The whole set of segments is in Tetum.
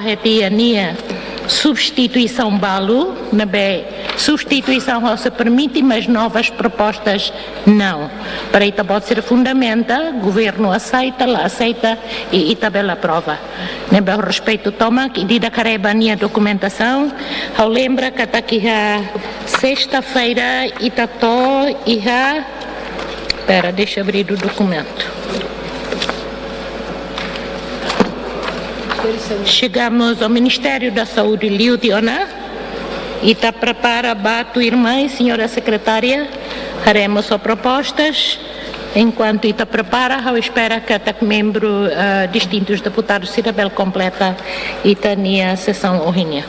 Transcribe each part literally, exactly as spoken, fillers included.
Heti nia substituisaun balu, ne'ebé substituisaun ha'u sei permite, mas novas propostas não. Para ita-boot sira fundamenta, governu aseita, la aseita, i ita bele aprova. Ne'ebé ha'u respeitu tomak, i ida-ne'e haree ba nia dokumentasaun. Ha'u lembra katak iha sesta-feira ita to'o iha, espera, deixa eu abrir o documento. Chegamos ao Ministério da Saúde, liu tiha ona. Ita prepara ba tuirmai, senhora secretária, haremos as propostas. Enkuantu ita prepara, ha'u espera katak membru, eh, distintus deputadus sira bele kompleta ita-nia sesaun ohin nian.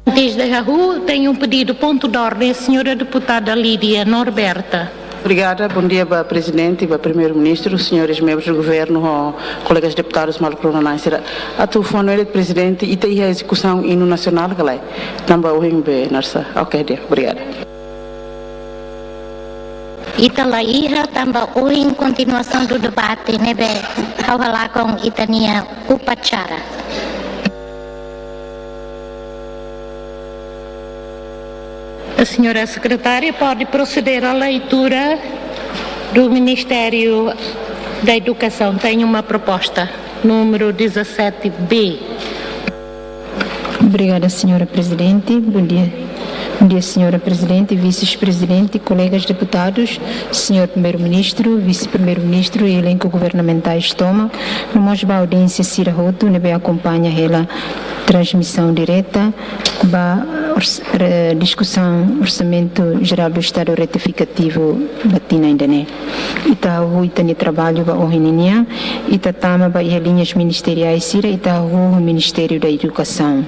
Antes de hahú, tenho um pedido, ponto de ordem, a senhora deputada Lídia Norberta. Obrigada. Bom dia ba Prezidente, ba Primeiru-Ministru, senhores membros do Governu, ho kolegas deputadus maluk rona-na'in sira. Atu fó-hanoin de'it Prezidente, ita iha ezekusaun inu nasionál ka lae? Tanba ohin be narsa. Oke, di'ak. Obrigada. Ita la iha tanba ohin kontinuasaun do debate ne'ebé ha'u halakon ita-nia upacara. A senhora secretária pode proceder à leitura do Ministério da Educação. Tem uma proposta, número dezassete B. Obrigada, senhora Prezidente. Bom dia. Bom dia, senhora Prezidente, Vice-Prezidente, kolegas deputadus, senhor Primeiru-Ministru, Vise-Primeiru-Ministru i elenku governamentais tomak, no mós ba audiénsia sira hotu ne'ebé akompaña hela transmisaun direta ba ors-, re-, diskusaun Orsamentu Jerál do Estadu retifikativu ba tinan ida-ne'e. Ita hahú ita-nia traballu ba ohin nian, ita tama ba iha liñas ministeriais sira, ita hahú ho Ministériu da Edukasaun.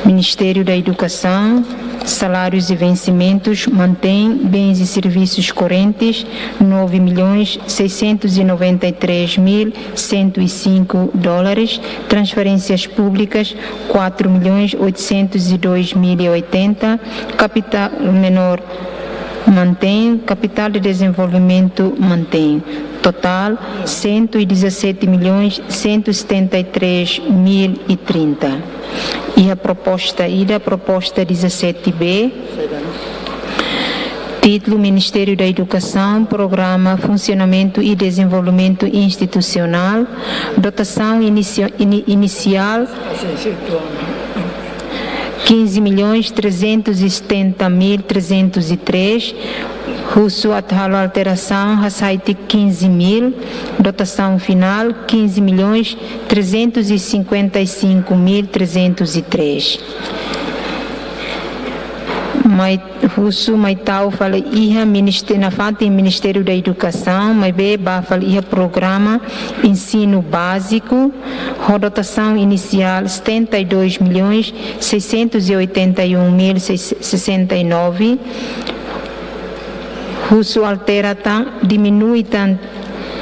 Ministériu da Edukasaun, salários e vencimentos, mantém, bens e serviços correntes, nove milhões seiscentos e noventa e três mil cento e cinco dólares, transferências públicas, quatro milhões oitocentos e dois mil e oitenta, capital menor, mantém, capital de desenvolvimento, mantém. Total, cento e dezassete milhões cento e setenta e três mil e trinta. Iha proposta ida, proposta dezassete B. Títulu: Ministério da Educação, Programa, Funcionamento e Desenvolvimento Institucional. Dotação inicio-, ini-, inicial, quinze milhões trezentos e setenta mil trezentos e três, husu atu halo alterasaun, hasai tiha quinze mil, dotação final, quinze milhões trezentos e cinquenta e cinco mil trezentos e três. Mai husu, mai tau fali iha ministé-, nafatin Ministériu da Edukasaun, maibé ba fali iha programa ensinu báziku, ho dotasaun inisiál setenta e dois milhões seiscentos e oitenta e um mil sessenta e nove. Husu altera tan, diminui tan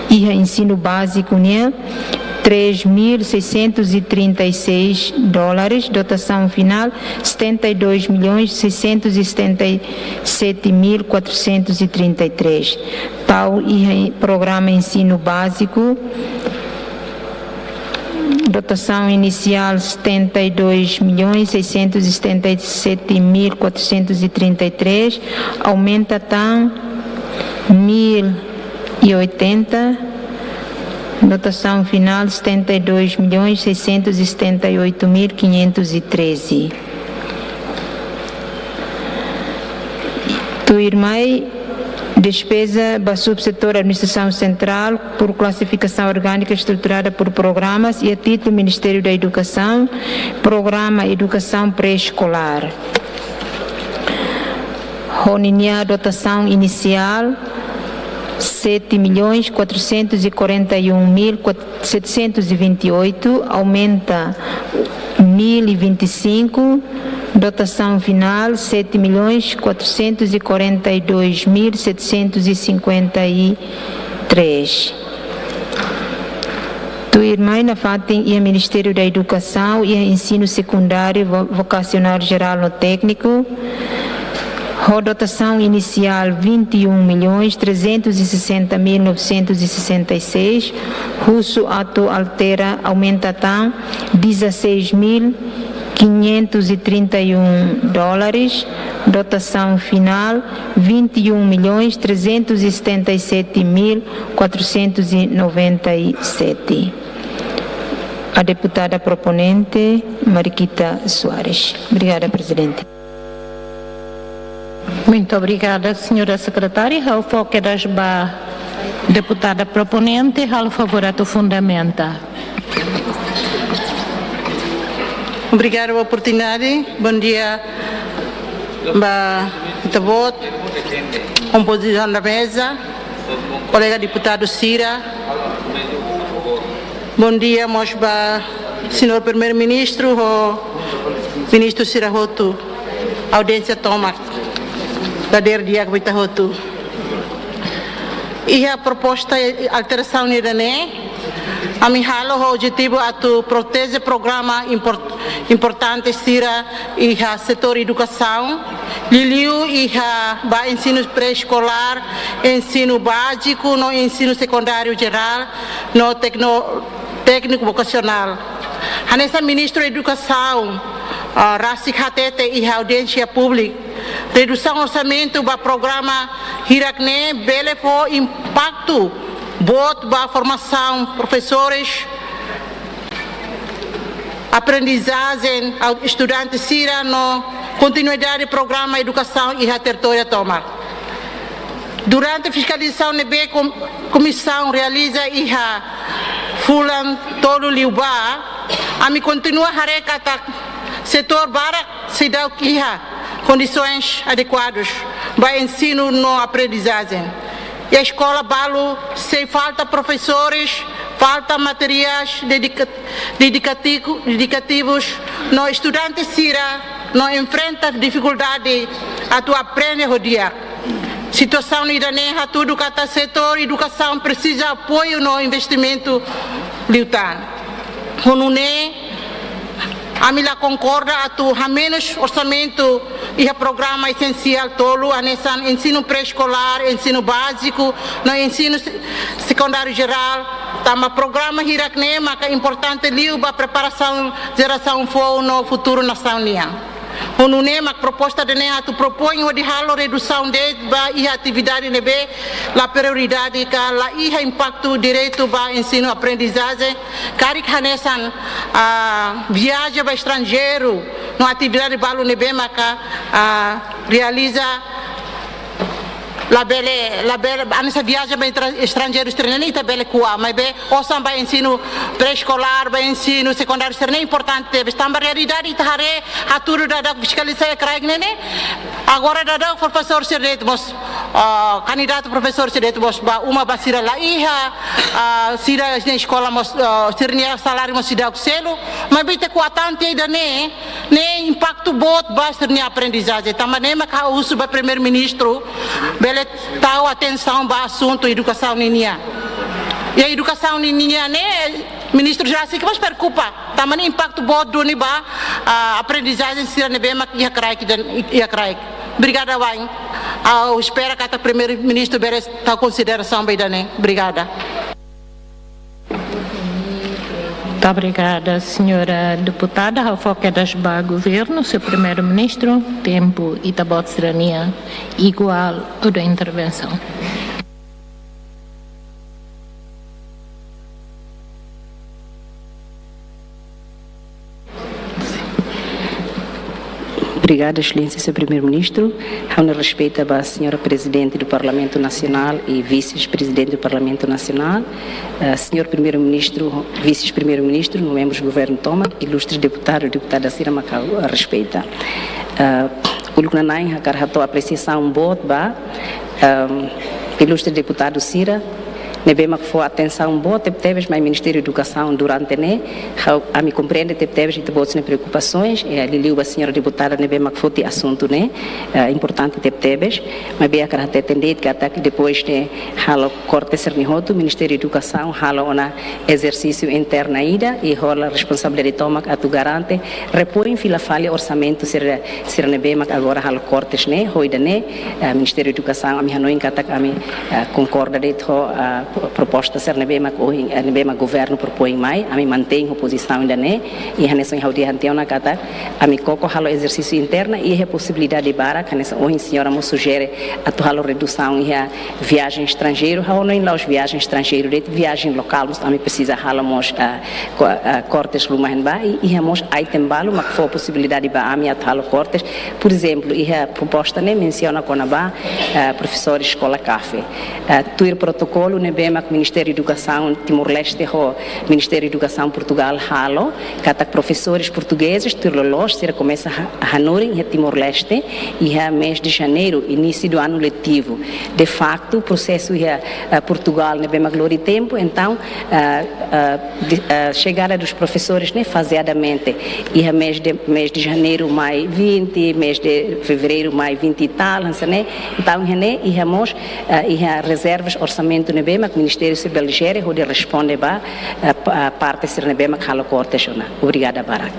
iha ensinu báziku nian, três mil seiscentos e trinta e seis dólares, dotação final, setenta e dois milhões seiscentos e setenta e sete mil quatrocentos e trinta e três. Tau iha programa ensinu báziku, dotação inicial setenta e dois milhões seiscentos e setenta e sete mil quatrocentos e trinta e três, aumenta tan mil e oitenta, dotação final setenta e dois milhões seiscentos e setenta e oito mil quinhentos e treze. Tuirmai, despeza ba subsetór Administração Central por classificação orgânica estruturada por programas iha títulu Ministério da Educação, Programa Educação Pré-Escolar. Ho ninia dotasaun inisiál sete milhões quatrocentos e quarenta e um mil setecentos e vinte e oito, aumenta mil e vinte e cinco, dotação final sete milhões quatrocentos e quarenta e dois mil setecentos e cinquenta e três. Tuirmai nafatin iha Ministériu da Edukasaun iha Ensinu Sekundáriu Vo-, Vokasionál Jerál no Tékniku, ho dotasaun inisiál vinte e um milhões trezentos e sessenta mil novecentos e sessenta e seis, husu atu altera, aumenta tan dezasseis mil quinhentos e trinta e um dólares, dotasaun final vinte e um milhões trezentos e setenta e sete mil quatrocentos e noventa e sete. A deputada proponente, Mariquita Soares. Obrigada, Presidente. Muito obrigada, senhora secretária. Ha'u fó kedas ba deputada proponente, halo favór atu fundamenta. Obrigada ba oportunidade. Bom dia ba ita-boot, kompozisaun da meza, kolega deputadu sira. Bom dia mós ba señór Primeiru-Ministru ho ministru sira hotu, audiénsia tomak, dadeer di'ak ba ita hotu. Iha proposta alterasaun ida-ne'e, ami halo ho objetivu atu proteje programa import-, importante sira iha setór edukasaun, liuliu iha ba ensinu pré-eskolár, ensinu báziku no ensinu sekundáriu jerál, no tekno-, tékniku vokasionál. Hanesan Ministru Edukasaun, ah, rasik hatete iha audiénsia públika, redusaun orsamentu ba programa hirak-ne'e bele fó impaktu boot ba formasaun profesores, aprendizajen estudante sira no kontinuidade programa edukasaun iha territóriu tomak. Durante fiskalizasaun ne'ebé kom-, komisaun realiza iha fulan tolu liubá, ami kontinua haree katak setór barak seidauk iha kondisoens adekuadus ba ensinu no aprendizajen. Iha eskola balu sei falta profesores, falta materiais dedika-, dedikatiku-, dedikativus, no estudante sira no enfrenta difikuldade atu aprende ho di'ak. Situasaun ida-ne'e hatudu katak setór edukasaun presiza apoiu no investimentu liután. Ho nune'e, ami la konkorda atu hamenus orsamentu iha programa esensiál tolu, hanesan ensinu pré-eskolár, ensinu báziku, no ensinu se-, sekundáriu jerál, tanba programa hirak-ne'e maka importante liu ba preparasaun jerasaun foun no futuru nasaun nian. Ho nune'e mak proposta ida-ne'e atu propoin hodi halo redusaun de'it ba iha atividade ne'ebé la prioridade ka la iha impaktu diretu ba ensinu aprendizajen, karik hanesan, ah, viajen ba estranjeiru no atividade balu ne'ebé maka, ah, realiza labele, labele, hanesan viajen ba estra-, estranjeiru sira-ne'e ita bele ko'a, maibé osan ba ensinu pré-eskolár, ba ensinu sekundáriu sira-ne'e importante tebes. Tanba realidade ita haree, hatudu daudaun fiskaliza iha kraik ne'e ne'e. Agora daudaun profesór sira de'it mós, ah, kandidatu profesór sira de'it mós ba uma ba sira la iha, ah, sira-nia eskola mós, ah, sira-nia saláriu mós seidauk selu. Maibé ita ko'a tan tiha ida-ne'e, ne'e impaktu boot ba sira-nia aprendizajen. Tanba ne'e mak ha'u husu ba Primeiru-Ministru bele tau atensaun ba asuntu edukasaun ninian. Iha edukasaun ninian ne'e, ministru rasik mós preokupa. Tanba ne'e impaktu boot duni ba, ah, aprendizajen sira ne'ebé mak iha kraik dan iha kraik. Obrigada wa'in. Ha'u espera katak Primeiru-Ministru bele tau konsiderasaun ba ida-ne'e. Obrigada. Muito obrigada, senhora deputada. Ha'u fó kedas ba governu, señór Primeiru-Ministru, tempu ita-boot sira-nian iguál hodi intervensaun. Obrigada, Exelénsia, señór Primeiru-Ministru. Ha'u-nia respeitu ba señora Prezidente do Parlamentu Nasionál i Vise-Prezidente do Parlamentu Nasionál, eh, señór Primeiru-Ministru, Vise-Primeiru-Ministru, no membrus governu tomak, ilustres deputadu, deputada sira mak ha'u respeita. Eh, uluk nanain hakarak hato'o apresiasaun boot ba, ehm, Ilustre deputadu sira ne'ebé mak fó atensaun boot tebetebes mai Ministériu Edukasaun durante ne'e, ha'u, ami komprende tebetebes ita-boot sira-nia preokupasoens, e liuliu ba señora deputada ne'ebé mak foti asuntu ne'e, eh, importante tebetebes, maibé ha'u hakarak hateten de'it katak depois de halo korte sira-ne'e hotu, Ministériu Edukasaun halo ona ezersísiu interna ida, i hola responsabilidade tomak atu garante, repoin fila fali orsamentu sira, sira ne'ebé mak agora halo kortes ne'e, ho ida-ne'e, eh, Ministériu Edukasaun ami hanoin katak ami, eh, konkorda de'it ho, eh, pro-, proposta sira ne'ebé mak ohin, eh, ne'ebé mak governu propoin mai, ami mantein ho pozisaun ida-ne'e, i hanesan ha'u dehan tiha ona katak ami koko halo ezersísiu interna, i iha posibilidade barak, hanesan ohin señora mós sujere atu halo redusaun iha viajen estranjeiru, ha'u hanoin la'ós viajen estranjeiru de'it, viajen lokál mós ami presiza halo mós, ah, ko-, ah, kortes ruma iha ne'ebá, i iha mós item balu mak fó posibilidade ba ami atu halo kortes. Por ezemplu, iha proposta ne'e mensiona kona-ba, ah, profesór eskola CAFE. Ah, tuir protokolu ne'ebé mak Ministériu Edukasaun Timor-Leste ho Ministériu Edukasaun Portugál halo, katak profesores portugezes tuir loloos sira komesa ha-, hanorin iha Timor-Leste iha mês de janeiro, início do ano letivo. De facto, prosesu iha, eh, Portugál ne'ebé mak lori tempu, entaun, eh, eh, de, eh, chegada dos professores ne'e faseadamente. Iha mês de, mês de janeiro mai vinte, mês de fevereiro mai vinte e tal, hanesan ne'e. Entaun, iha ne'e, iha mós, eh, iha rezervas orsamentu ne'ebé mak Ministériu sira bele jere hodi responde ba, eh, pa-, parte sira ne'ebé mak halo kortes ona. Obrigada barak.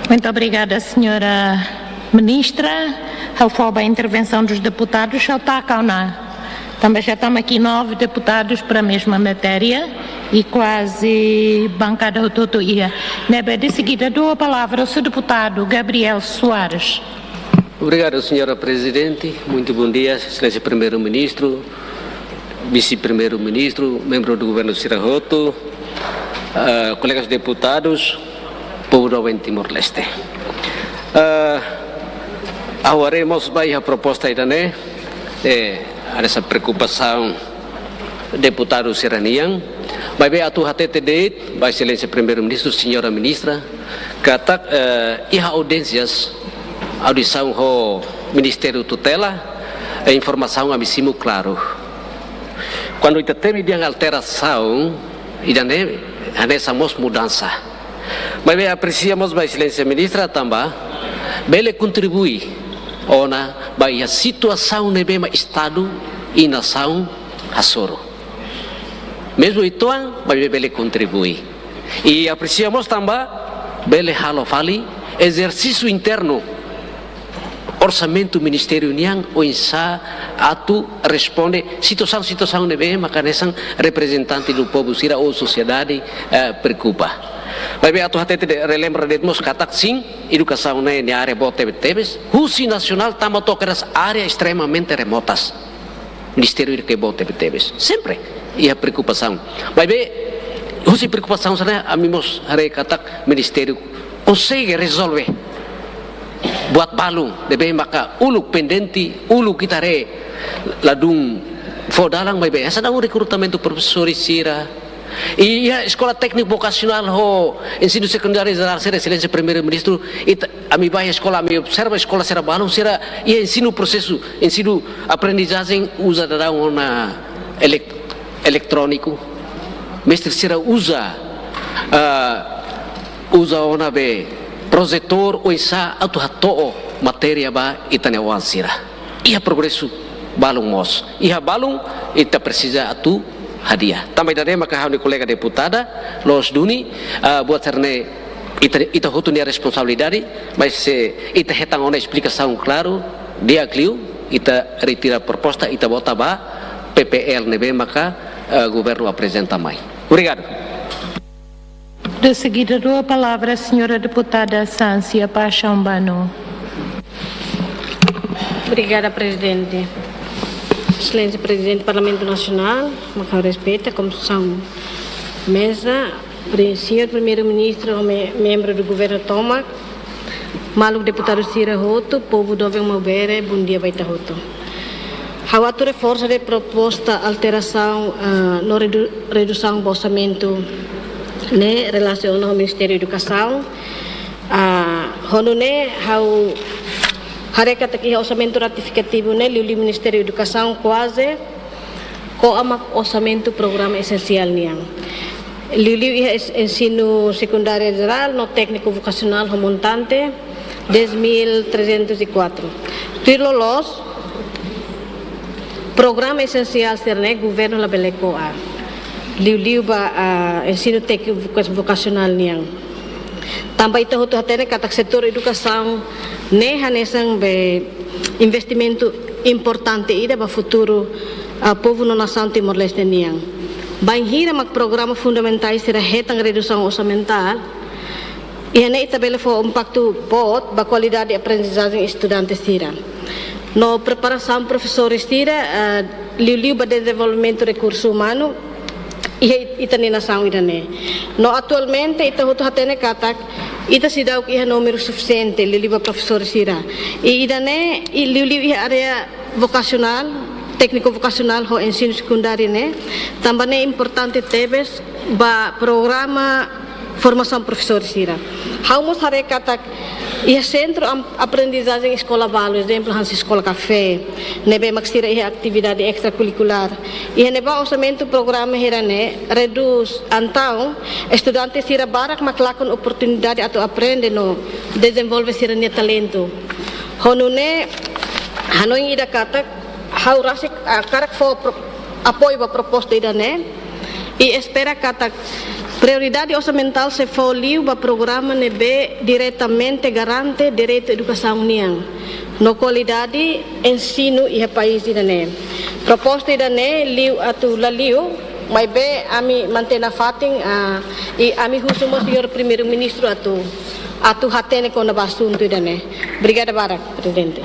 Muito obrigada, senhora Ministra. Ha'u fó ba intervensaun dos deputadus, ha'u taka ona. Tanba já temos aqui nove deputados para a mesma matéria e quase bankada hotu-hotu iha. Ne'ebé de seguida dou a palavra ao seu deputado Gabriel Soares. Obrigado, senhora Presidente. Muito bom dia, Excelência Primeiro-Ministro, Vice-Primeiro-Ministro, membru do Governu sira hotu, ah, colegas deputados, povu doben Timor-Leste. Ah, ha'u haree mós ba iha proposta ida-ne'e, eh, hanesan preokupasaun deputadu sira-nian, maibé atu hatete de'it ba Excelência Primeiro-Ministro, señora Ministra, katak, eh, iha audiénsias, audisaun ho Ministériu Tutela, eh, informasaun ami simu klaru. Kuandu ita temi dehan alterasaun, ida-ne'e hanesan mós mudansa. Maibé apresia mós ba Excelência Ministra tanba bele kontribui ona ba iha situasaun ne'ebé mak Estadu i nasaun hasoru. Mezmu uitoan, maibé bele kontribui. I apresia mós tanba bele halo fali ezersísiu internu orsamentu ministériu nian oinsá atu responde situasaun-situasaun ne'ebé mak hanesan reprezentante do povu sira ou sosiedade, eh, preokupa. Maibé atu hatete de'it, relembra de'it mós katak sin, edukasaun ne'e, ne'e área boot tebetebes, husi nasionál tama to'o kedas área extremamente remotas. Ministériu ida ke boot tebetebes. Sempre iha preokupasaun. Maibé, husi preokupasaun sira-ne'e, ami mós haree katak ministériu konsege rezolve buat balun ne'ebé maka uluk pendente, uluk ita haree ladún fó dalan, maibé hanesan rekrutamentu profesór sira. I iha eskola tékniku vokasionál ho ensinu sekundáriu jerál sira, Excelência Primeiro-Ministro, ita, ami bá iha eskola, ami observa eskola sira balun sira iha ensinu prosesu, ensinu aprendizajen uza daudaun ona elek-, eletróniku. Mestre sira uza, ah, uza ona be projetór oinsá atu hato'o matéria ba ita-nia oan sira. Iha progresu balun mós. Iha balun ita presiza atu hadi'a. Tanba ida-ne'e maka ha'u-nia kolega deputada, loos duni, ah, buat sira-ne'e ita, ita hotu nia responsabilidade, maibé se ita hetan ona esplikasaun klaru, di'ak liu, ita retira proposta, ita vota ba P P L ne'ebé maka, eh, governu aprezenta mai. Obrigadu. De seguida, dou a palavra à senhora deputada Sancia Paixão Bano. Obrigada, Presidente. Excelência Presidente do Parlamento Nacional, mak ha'u respeita, komisaun meza, pri-, señór Primeiru-Ministru, me-, membru do governu tomak, maluk deputadu sira hotu, povu doben Maubere, bondia ba ita hotu. Ha'u atu reforsa de'it proposta alterasaun, ah, no redu-, redusaun ba orsamentu ne'e relasiona ho Ministériu Edukasaun. Ah, ho nune'e ha'u haree katak iha orsamentu ratifikativu ne'e liuliu Ministériu Edukasaun kuaze ko'a mak orsamentu programa esensiál nian. Liuliu iha es-, ensinu sekundáriu jerál no tékniku vokasionál ho montante dez mil trezentos e quatro. Tuir loloos, programa esensiál sira-ne'e governu labele ko'a. Liuliu ba, ah, ensinu tékniku voka-, vokasionál nian. Tanba ita hotu hatene katak setór edukasaun ne'e hanesan be investimentu importante ida ba futuru, ah, povu no nasaun Timor-Leste nian. Bainhira mak programa fundamentais sira hetan redusaun orsamentál, iha ne'e ita bele fó impaktu boot ba kualidade aprendizajen estudante sira. No preparasaun profesór sira, ah, liuliu ba dezenvolvimentu rekursu umanu, iha it-, ita-nia nasaun ida-ne'e. No atualmente ita hotu hatene katak ita seidauk iha númeru sufisiente liuliu ba profesór sira. I ida-ne'e, i liuliu iha área vokasionál, tékniku vokasionál ho ensinu sekundáriu ne'e, tanba ne'e importante tebes ba programa formasaun profesór sira. Ha'u mós haree katak iha sentru am-, aprendizajen eskola balu, ezemplu hanesan Eskola Kafé, ne'ebé mak sira iha atividade estrakurrikulár. Iha ne'ebá orsamentu programa sira-ne'e redús, entaun estudante sira barak mak lakon oportunidade atu aprende no dezenvolve sira-nia talentu. Ho nune'e hanoin ida katak ha'u rasik, ah, hakarak fó pro-, apoiu ba proposta ida-ne'e. I espera katak prioridade orsamentál sei fó liu ba programa ne'ebé diretamente garante direitu edukasaun nian no kualidade ensinu iha país ida-ne'e. Proposta ida-ne'e liu atu la liu, maibé ami mantein nafatin, ah, i ami husu mós Señór Primeiru-Ministru atu, atu hatene kona-ba asuntu ida-ne'e. Obrigada barak, Prezidente.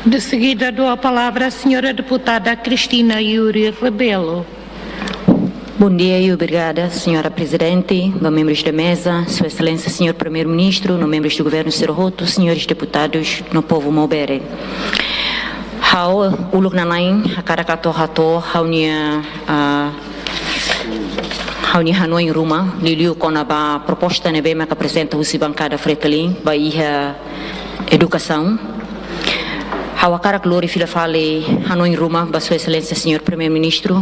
De seguida, dou a palavra à senhora deputada Cristina Yuri Rebelo. Bom dia e obrigada, senhora Presidente, ba membros da mesa, Sua Excelência, senhór Primeiru-Ministru, no membros do Governu sira hotu, senhores deputados, no povu Maubere. Ha'u uluk nanain hakarak atu hato'o ha'u-nia, ah, ha'u-nia hanoin ruma, liuliu kona-ba proposta ne'ebé mak aprezenta husi bankada Fretilin ba iha edukasaun. Ha'u hakarak lori fila fali hanoin ruma ba Sua Excelência, senhór Primeiru-Ministru.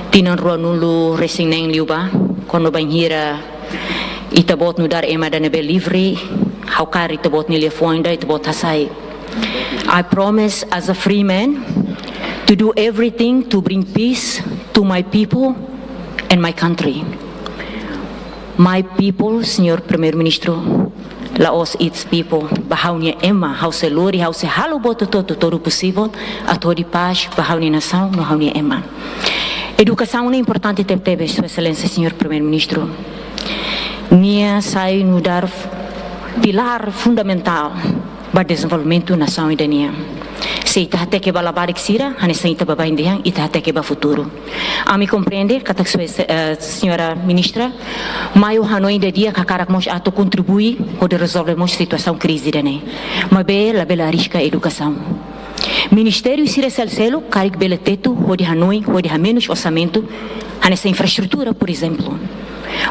Tinan ruanulu-resin-neen liubá, kuandu bainhira ita-boot nu'udar ema ida ne'ebé livre, ha'u kaer ita-boot nia liafuan ida, ita-boot hasai: I promise as a free man to do everything to bring peace to my people and my country. My people, senhór Primeiru-Ministru, la'ós its people, ba ha'u-nia ema, ha'u sei lori, ha'u sei halo buat hotu-hotu, todu posivel, atu hodi pás ba ha'u-nia nasaun no ha'u-nia ema. Edukasaun ne'e importante tebetebes, Sua Excelência, senhór Primeiru-Ministru. Nia sai nu'udar f-, pilár fundamentál ba dezenvolvimentu nasaun ida nian. Se ita hateke ba labarik sira, hanesan ita baibain dehan, ita hateke ba futuru. Ami komprende katak Sua Ex-, eh, senhora Ministra mai ho hanoin ida di'ak, hakarak mós atu kontribui hodi rezolve mós situasaun krize ida-ne'e. Maibé labele arrisca edukasaun. Ministériu sira seluk-seluk karik bele tetu hodi hanoin, hodi hamenus orsamentu, hanesan infraestrutura, por ezemplu.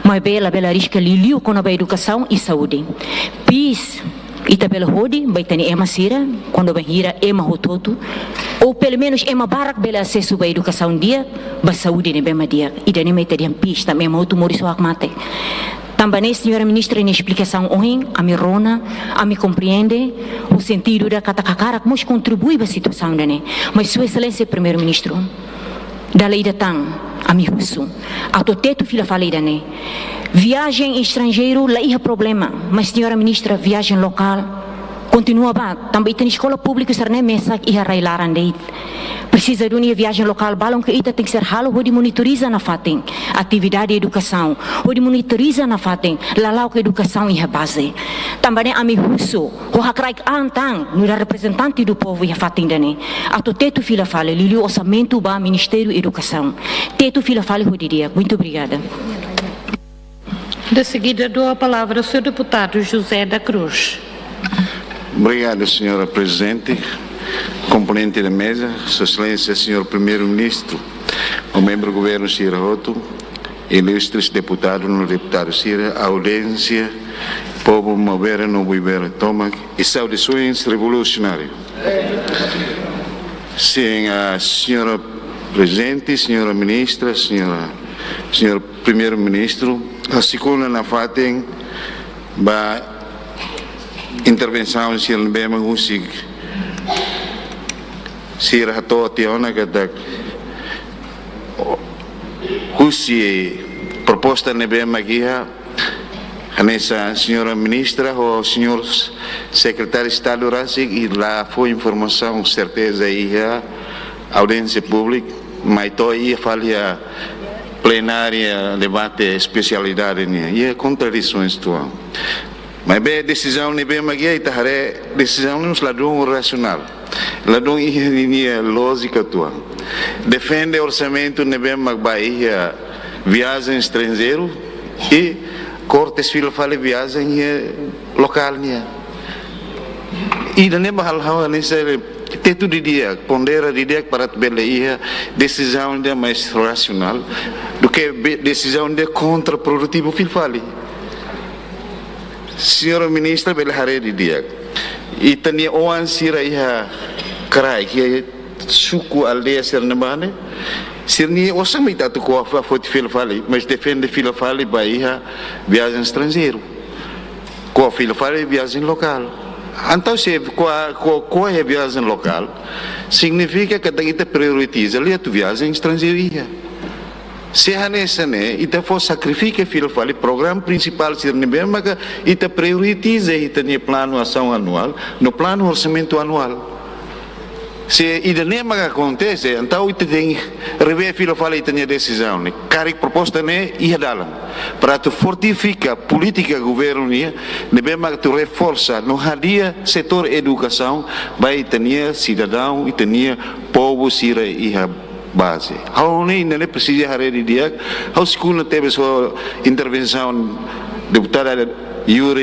Maibé labele arrisca liuliu kona-ba edukasaun i saúde. Peace, ita bele hodi ba ita-nia ema sira, kuandu bainhira ema hotu-hotu, ou pelumenus ema barak bele asesu ba edukasaun di'ak, ba saúde ne'ebé mak di'ak. Ida-ne'e mak ita dehan peace, tanba ema hotu moris ho hakmatek. Tanba ne'e, senhora Ministra nia esplikasaun ohin, ami rona, ami komprende, ho sentidu ida katak hakarak mós kontribui ba situasaun ida-ne'e. Mas Sua Excelência Primeiru-Ministru, dala ida tan, ami husu atu tetu fila fali ida-ne'e. Viajen estranjeiru la iha problema, mas senhora Ministra, viajen lokál kontinua bá, tanba ita-nia eskola públiku sira-ne'e mesak iha rai-laran de'it. Presiza duni viajen lokál balun ke ita tenke ser halo hodi monitoriza nafatin atividade edukasaun, hodi monitoriza nafatin lala'ok edukasaun iha baze. Tanba ne'e ami husu, ho hakraik an tan, nu'udar reprezentante do povo iha fatin ida-ne'e, atu tetu fila fali liuliu orsamentu ba Ministériu Edukasaun. Tetu fila fali hodi di'ak. Muito obrigada. De seguida, dou a palavra ao senhor deputado José da Cruz. Obrigado, senhora Presidente. komponente da meza, Sua Exelénsia Señór Primeiru-Ministru, membru governu sira hotu, ilustres deputadu no deputadu sira, audiénsia, povu Maubere no Buibere tomak, i saudasoens revolusionáriu. Sin, a señora prezidente, señora ministra, señora, señór Primeiru-Ministru, ha'u sei kona nafatin ba intervensaun sira ne'ebé mak husik sira hato'o tiha ona katak husi proposta ne'ebé mak iha, hanesan señora ministra ho señór sekretáriu Estadu rasik la fó informasaun serteza iha audiénsia públika, mai to'o iha fali iha plenária debate espesialidade nian, iha kontradisoens uitoan. Maibé desizaun ne'ebé mak iha, ita haree desizaun ne'e mós ladún rasionál. Ladún iha ninia lójika uitoan. Defende orsamentu ne'ebé mak ba iha viajen estranjeiru i kortes fila fali viajen iha lokál nian. Ida-ne'e mak halo ha'u hanesan tetu didi'ak, pondera didi'ak para atu bele iha desizaun ida mais rasionál duké be-, desizaun ida kontraprodutivu fila fali. Señora ministra bele haree didi'ak. Ita-nia oan sira iha kraik, iha suku aldeia sira ne'ebá ne'e, sira-nia osan mak ita atu ko'a foti fila fali, mais defende fila fali ba iha viajen estranjeiru. Ko'a fila fali viajen lokál. Entaun se ko'a, ko'a, ko'a iha viajen lokál, signifika katak ita prioritiza liu atu viajen estranjeiru iha. Se hanesan ne'e, ita fó sakrifika fila fali programa prinsipál sira ne'ebé maka ita prioritiza iha ita-nia planu asaun anuál no planu orsamentu anuál. Se ida-ne'e maka akontese, entaun ita tenke revee fila fali ita-nia desizaun ne'e. Karik proposta ne'e iha dalan para atu fortifika polítika governu nian, ne'ebé maka atu reforsa no hadi'a setór edukasaun ba ita-nia sidadaun, ita-nia povu sira iha baze. Ha'u hanoin ida-ne'e presiza haree didi'ak, ha'u sei kona tebes ho intervensaun deputada Yuri